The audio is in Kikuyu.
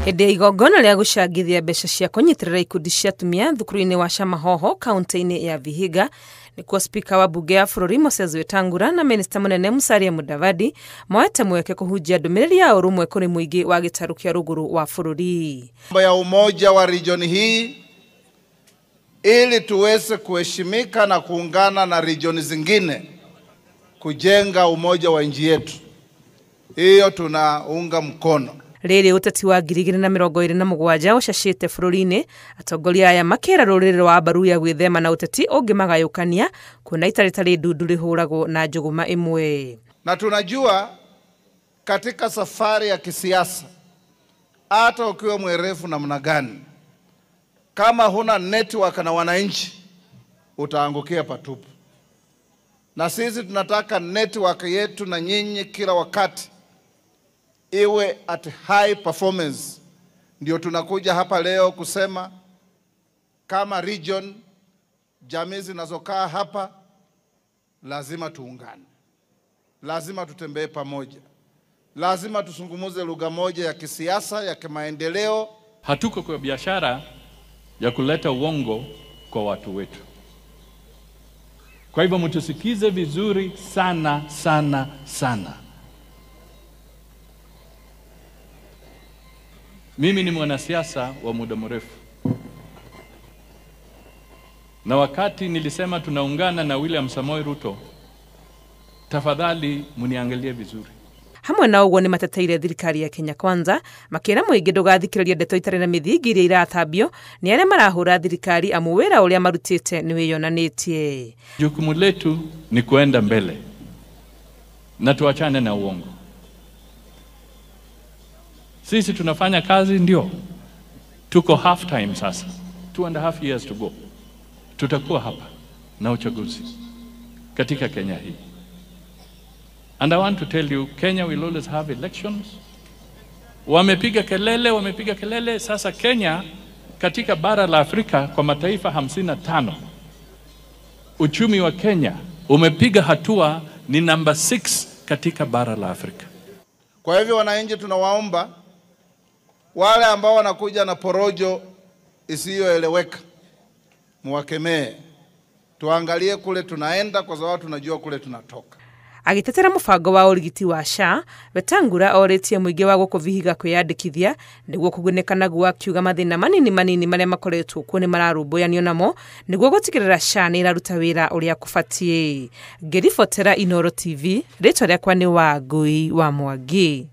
Hĩndĩ ya igongona rĩa gũcangithia mbeca cia kũnyitĩrĩra ikundi cia atumia thukuru-inĩ wa Shamahoho kaunti-inĩ ya Vihiga, nĩkuo spika wa bunge ya bũrũri Moses Wetangula na minista mũnene Musalia Mudavadi moete mweke kũhunjia ndũmĩrĩri ya ũrũmwe kũrĩ mũingĩ wa gĩtarũ kĩa rũgũrũ wa bũrũri. Ya umoja wa region hii ili tuweze kuheshimika na kuungana na region zingine kujenga umoja wa nchi yetu. Hiyo tunaunga mkono. Rĩrĩ ũteti wa 2027 ũcacĩte bũrũri-inĩ, atongoria aya makĩra rũrĩrĩ rwa Abaruya gwĩthema na ũteti ũngĩmagayũkania kuona ita rĩtarĩ ndundu rĩhũragwo na njũgũma ĩmwe. Na tunajua katika safari ya kisiasa hata ukiwa mwerevu namna gani, kama huna network na wananchi utaangukia patupu. Na sisi tunataka network yetu na nyinyi kila wakati iwe at high performance. Ndio tunakuja hapa leo kusema kama region, jamii zinazokaa hapa lazima tuungane, lazima tutembee pamoja, lazima tusungumuze lugha moja ya kisiasa, ya kimaendeleo. Hatuko kwa biashara ya kuleta uongo kwa watu wetu. Kwa hivyo mtusikize vizuri sana sana sana. Mimi ni mwanasiasa wa muda mrefu. Na wakati nilisema tunaungana na William Samoei Ruto, tafadhali mniangalie vizuri. Hamwe na ũguo nĩ mateteire thirikari ya Kenya Kwanza makĩra mũingĩ ndũgathikĩrĩrie ndeto itarĩ na mĩthingi iria iratambio nĩ arĩa marahũra thirikari amu wĩra ũrĩa marutĩte nĩ wĩyonanĩtie. Jukumu letu ni kuenda mbele na tuachane na uongo. Sisi tunafanya kazi, ndio tuko half time sasa, 2.5 years to go. Tutakuwa hapa na uchaguzi katika Kenya hii. And I want to tell you, Kenya will always have elections. Wamepiga kelele, wamepiga kelele. Sasa Kenya katika bara la Afrika kwa mataifa 55, uchumi wa Kenya umepiga hatua, ni number 6 katika bara la Afrika. Kwa hivyo wananchi, tunawaomba wale ambao wanakuja na porojo isiyoeleweka muwakemee. Tuangalie kule tunaenda, kwa sababu tunajua kule tunatoka. Agitetera mũbango wa ũrigiti wa SHA, Wetangula orĩtie mũingĩ wa gũkũ Vihiga kwĩyandĩkithia nĩguo kũgunĩka naguo, akiuga mathĩna manini manini marĩa makoretwo kuo nĩ mararũmbũyanio namo nĩguo gũtigĩrĩra SHA nĩ ĩraruta wĩra ũrĩa kũbatiĩ. Ngĩribotera Inooro TV, rĩtwa rĩakwa nĩ Wangui wa Mwangi.